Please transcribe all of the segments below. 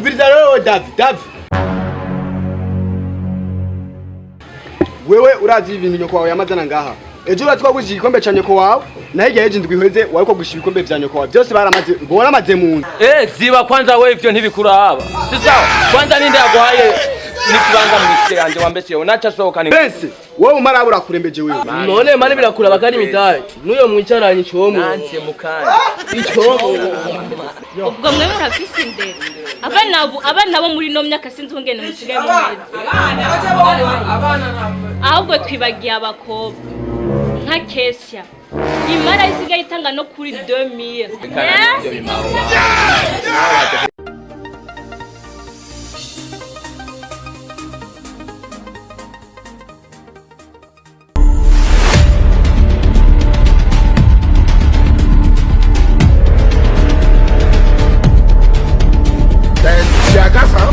Umviriza rero Davi, Davi. Wewe urazi ibintu nyoko wawe yamazana ngaha. Ejo uratwagujije igikombe ca nyoko wawe, naho igihe ejo indwi iheze wariko gusha ibikombe vya nyoko wawe. Byose baramaze, baramaze mu nzu. Eh, ziba kwanza wewe ivyo ntibikuraba. Si sawa. Kwanza ninde yaguhaye n'ikibanza mu isi yanje wambese naca sohoka ni. Bense, wowe umara urakurembeje wewe. None mani birakuraba kandi imitahe n'uyo mwicaranye icomo Nanje mukanya. icomo. Ubwo mwe murafise indero? Abana bo muri ino myaka sinzi ukungene musigaye mumeze. Ahubwo twibagiye abakobwa nka Kesia, imara isigaye itanga no kuri 2000. Then Jagasa.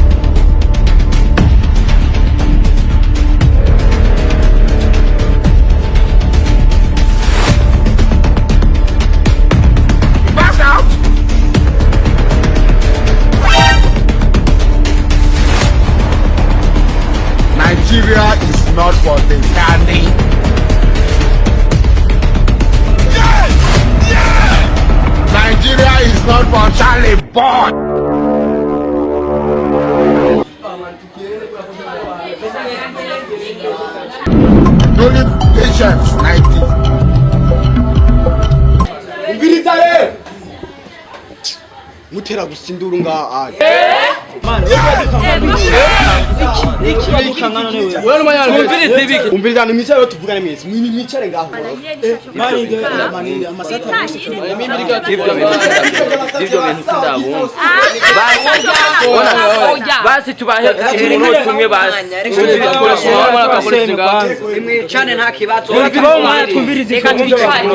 Pass out. Nigeria is not for the standing. Nigeria is not for Charlie Boy. Only patience, 90. Umviriza rero. Mutera gusa induru ngaha aje. Umviriza ibiki. Umviriza ni mwicare rero tuvugane mwese. Mwicare ngaho. Ivyo bintu sindabumva. Basi tubahe umunota umwe basi. Mwicane nta kibazo. Reka twicare.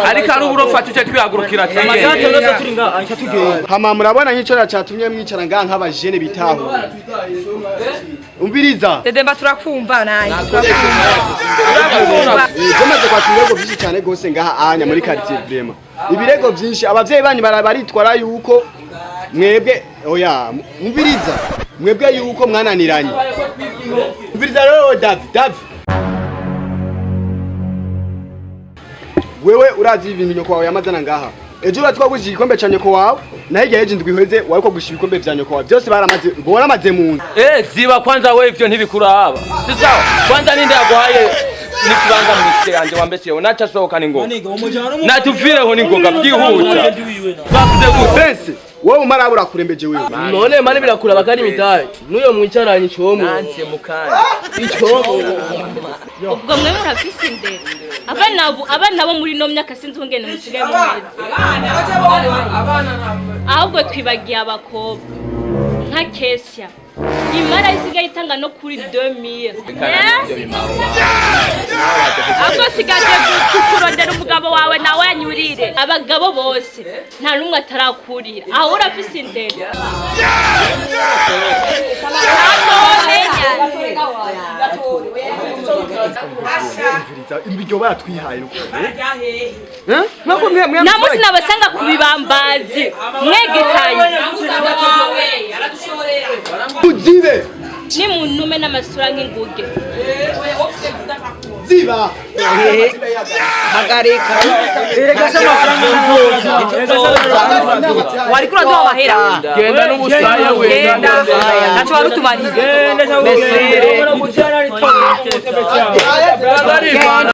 Ariko ari uburofa tuje twihagurukira. Hama murabona nk'ico catumye mwicara ngaha nk'abajene bitaho. Umviriza. Dedemba turakumva naye. Byamaze kwakira ibirego byinshi cyane rwose ngaha anya muri quartier vraiment. Ibirego byinshi abavyeyi banyu baritwara yuko mwebwe oya umviriza mwebwe yuko mwananiranye. Umviriza rero Davi, Davi. Wewe urazi ibintu nyoko wawe yamazana ngaha. Ejo uratwagujije igikombe ca nyoko wawe, naho igihe ejo indwi iheze wariko gusha ibikombe vya nyoko wawe. Byose baramaze, baramaze mu nzu. Eh, ziba kwanza wewe ivyo ntibikuraba. Si sawa. Kwanza ninde yaguhaye n'ikibanza mu isi yanje wambese naca sohoka ni ngoga. Natuvireho ni ngoga byihuta. Bavuze gute? Bense, wowe umara urakurembeje wewe. None mani birakuraba kandi imitahe n'uyo mwicaranye icomo Nanje mukanya. icomo. Ubwo mwe murafise indero? Abana bo muri ino myaka sinzi ukungene musigaye mumeze. Ahubwo twibagiye abakobwa nka Kesia, imara isigaye itanga no kuri 2000. Ahubwo sigaje kurondera umugabo wawe nawe anyurire. Abagabo bose nta n'umwe atarakurira. Aho urafise indero? Umviriza, ibiryo baratwihaye uko. Eh? Mwako mwe mwe Nta munsi nabasanga ku bibambazi mwegekanye. Uzibe. Ni muntume n'amasura nk'inguge. Ziba. Hagarika. Wariko uraduha amahera. Genda n'ubusaya we. Genda. Ntaco wari utumariye. Mesire. Genda.